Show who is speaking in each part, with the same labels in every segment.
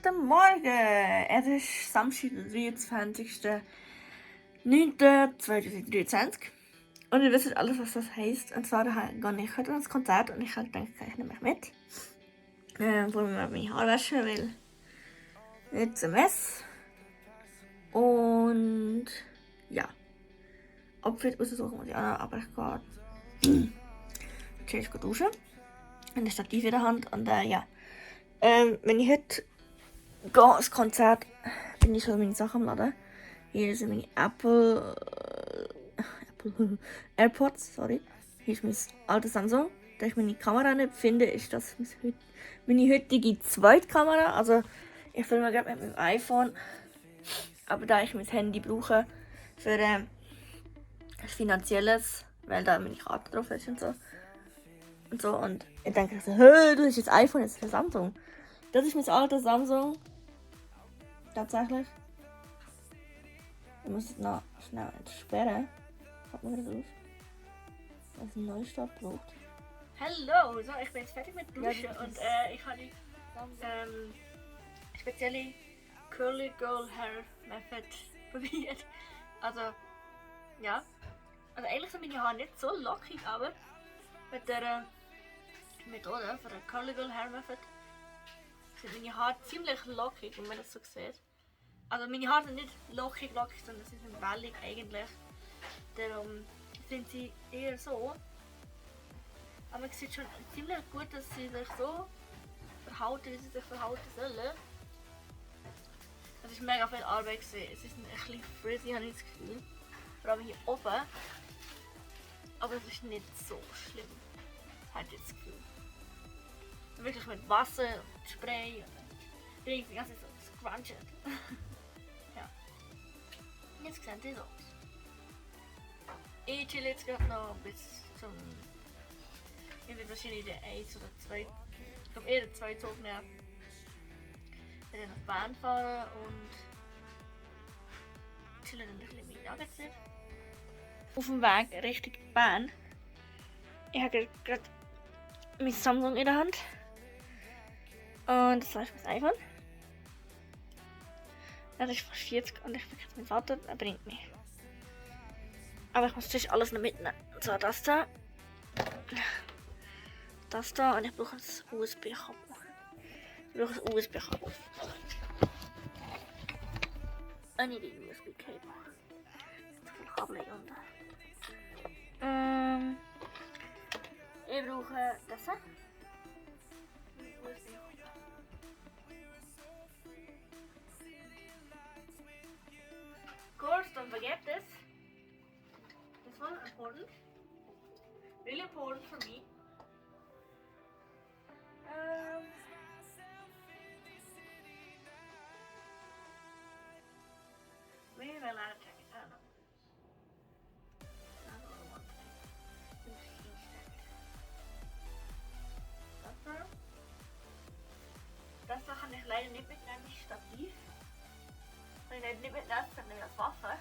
Speaker 1: guten Morgen! Es ist Samstag, der 23.09.2023 und ihr wisst alles, was das heisst. Und zwar gehe ich heute ins Konzert und ich habe gedacht, ich nehme mich mit. Wo ich meine Haare waschen, weil jetzt ein Mess. Und ja, Outfit aussuchen muss ich auch noch, aber ich gehe natürlich duschen. Und ein Stativ in der Hand und ja. Wenn ich heute gehe ans Konzert, bin ich schon meine Sachen am Laden. Hier sind meine Apple AirPods, sorry. Hier ist mein altes Samsung. Da ich meine Kamera nicht finde, ist das meine heutige zweite Kamera. Also ich filme gerade mit meinem iPhone. Aber da ich mein Handy brauche für Finanzielles, weil da meine Karte drauf ist und so. Und ich denke so, hey, du hast jetzt iPhone, jetzt ist das Samsung. Das ist mein altes Samsung. Tatsächlich. Ich muss es noch schnell entsperren. Hat man das auf? Dass es einen Neustart braucht. Hallo, so, ich bin jetzt fertig mit Duschen und ich habe die spezielle Curly Girl Hair Method probiert. Also, ja. Also eigentlich sind meine Haare nicht so lockig, aber mit der Methode von der Curly Girl Hair Method sind meine Haare ziemlich lockig, wenn man das so sieht. Also meine Haare sind nicht lockig, sondern sie sind wellig eigentlich. Darum sind sie eher so. Aber man sieht schon ziemlich gut, dass sie sich so verhalten, wie sie sich verhalten sollen. Es ist mega viel Arbeit gewesen. Es ist ein bisschen frizzy, habe ich das Gefühl. Vor allem hier oben. Aber es ist nicht so schlimm. Habe ich das Gefühl. Wirklich mit Wasser und Spray und dann bin ich die ganze Zeit so scrunched. Ja. Und jetzt sehen die so aus. Ich chill jetzt gerade noch bis zum... Ich werde wahrscheinlich den 1 oder 2... Ich glaube eher den 2 Zug nehmen. Dann nach Bahn fahren und... chillen dann ein bisschen mit Nuggets. Auf dem Weg Richtung Bahn. Ich habe gerade mein Samsung in der Hand. Und das war mein iPhone. Das ist fast 40 und ich bin jetzt mit Vater, er bringt mich. Aber ich muss natürlich alles noch mitnehmen. So, das da. Das da und ich brauche ein USB-Kabel. Ich brauche ein USB-Kabel. Und nicht ein USB-Kabel. Zu viel Kabel hier unten. Ich brauche das da. Of course, don't forget this. This one important. Really important for me. Maybe my ladder jacket, I don't know. That's all I want. Das da kann ich leider nicht mitnehmen, das Stativ. Wenn ich nicht mitnehmen, dann nehme ich das Waffe.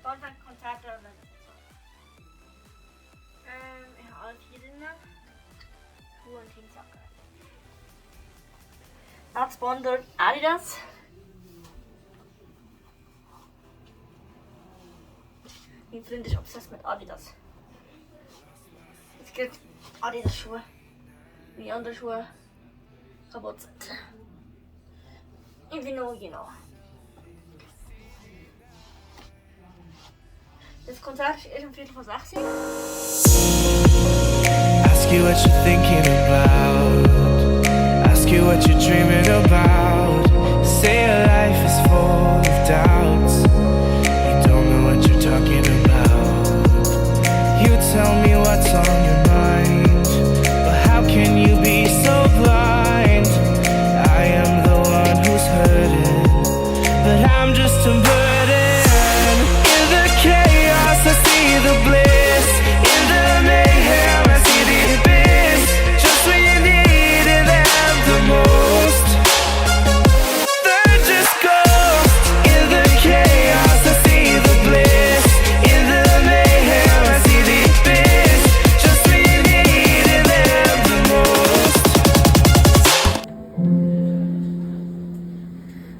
Speaker 1: Dann fängt Konzerte und dann ist es so. Ich habe alles hier drin. Schuhe und Teamsocken. Not sponsored Adidas. Mein Freund ist obsessed mit Adidas. Es gibt Adidas Schuhe. Wie andere Schuhe kaputt sind. If you know, you know. Das Konzert ist erst um 5:45.
Speaker 2: Ask you what you're thinking about. Ask you what you're dreaming about. Say your life is full of doubts. You don't know what you're talking about. You tell me what's on your mind, but how can you be so blind? I am the one who's hurting, but I'm just a burden. In the chaos I see the bliss. In the mayhem I see the abyss. Just when you needed them the most, they're just ghosts. In the chaos I see the bliss. In the mayhem I see the abyss.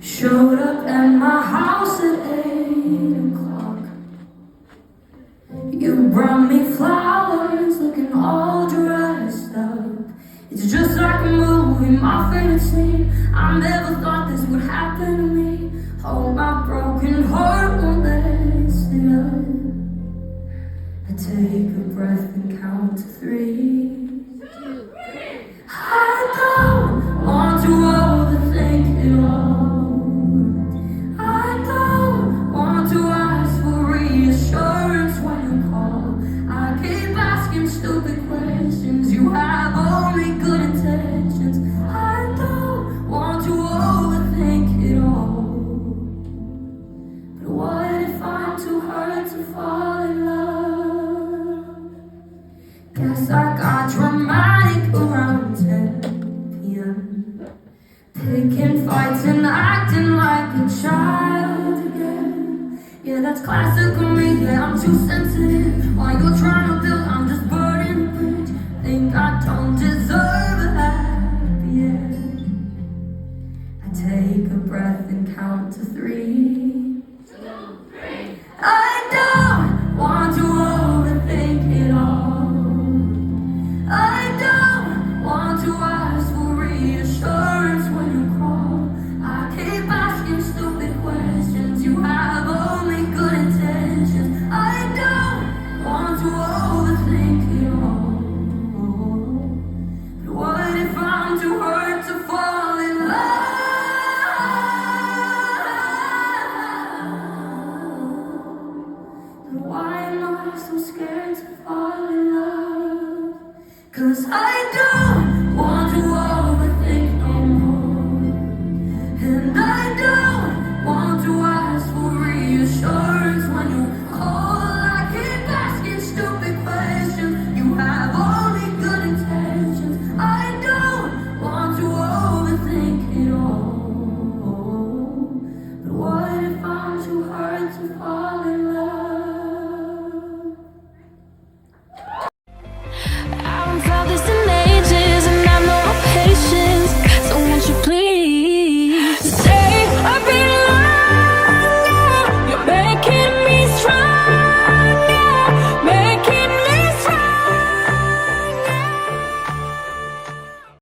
Speaker 2: Showed up at my house at 8 o'clock. You brought me flowers looking all dressed up. It's just like a movie, my favorite scene. I never thought this would happen to me. Oh, my broken heart won't let it stay up. I take a breath and count to 3. I don't want to overthink it all. I don't want to ask for reassurance when you call. I keep asking stupid questions. You have only good intentions. I don't want to overthink it all. But what if I'm too hurt to fall in love? Guess I got dramatic around 10 p.m. Picking fights and acting like a child again. Yeah, that's classic of me. Yeah, I'm too sensitive. While you're trying to build, I'm